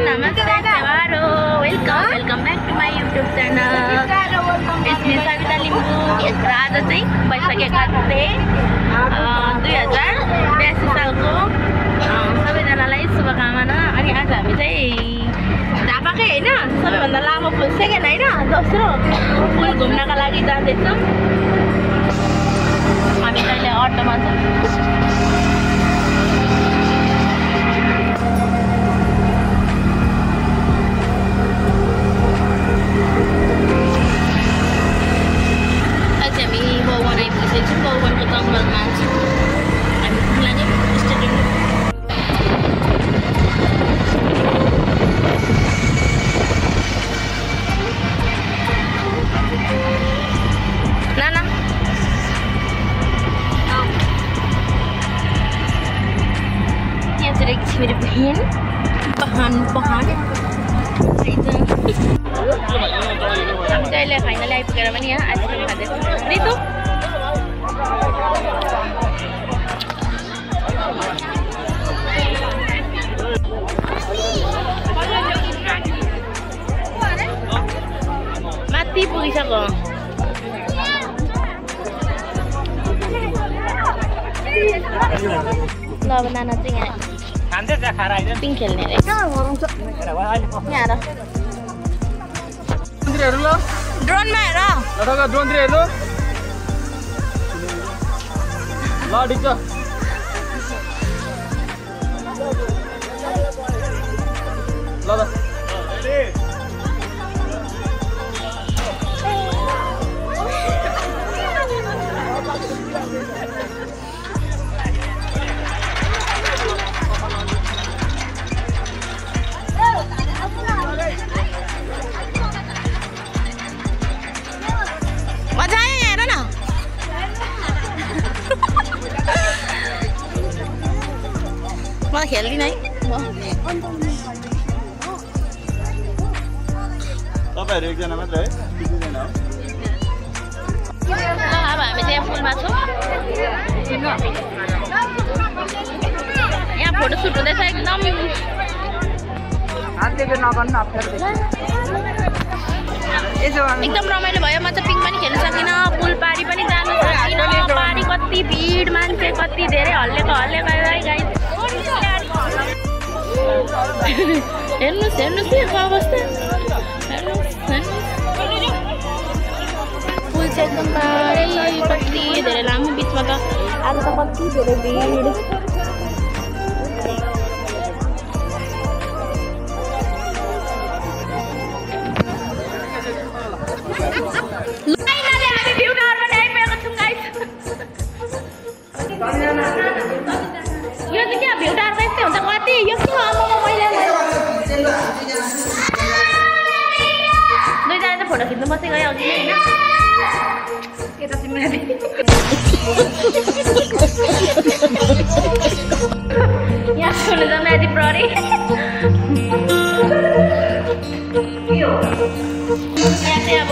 नमस्ते सवारो welcome back to my YouTube channel. यसमा सविता लिम्बू। आज चाहिँ वैशाख 2082 सालको सबैजनालाई शुभकामना। अनि आज हामी चाहिँ झापाकै होइन सबैभन्दा लामो पुल सेकेन्ड होइन दोस्रो पुल घुम्नका लागि जाँदैछौँ। हामी अहिले अटोमा छौँ। हामी बाउवन आइपुगेको छौँ। बाउवनको जङ्गलमा छौँ। हामी पुग्ला स्टेडियम नाना यहाँ चाहिँ रहेको छ मेरो बहन हामी चाहिँ अहिले फाइनली आइपुगेर पनि यहाँ आइसक्रिम खाँदैछौँ। रितु माथि पुगिसक्यो। ल अब नाना चाहिँ यहाँ पिङ खेल्ने रहेछ यहाँ ड्रोनमा हेर ड्रोनतिर हेर्नु ल ठिक छ। ल मजा आयो हेर न। म खेल्दिनँ है। तपाईहरु एकजना मात्र है दुईजना हो। ल अब हामी चाहिँ पुलमा छौँ। यहाँ फोटो सुट हुँदैछ एकदम एकदम रमाइलो भयो। म चाहिँ पिङ पनि खेल्न सकिनँ। पुल पारी पनि जानु सकिनँ। पारी कति भिड मान्छे कति धेरै हल्लेको गाइस। हेर्नुहोस् यहाँको अवस्था पुल चाहिँ एकदम पारै कति धेरै लामो बिचमा त आज त कति धेरै भिड। यो चाहिँ क्या भ्यू टावर यस्तै हुन्छ कति यो के दुईजना चाहिँ फोटो खिच्नु बसेको है अघि होइन। यहाँ सुन्नु त म्यादी प्रहरी यहाँ चाहिँ अब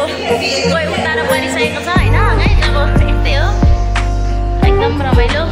कोही उतारो परिसकेको छ होइन। अब यस्तै हो एकदम रमाइलो।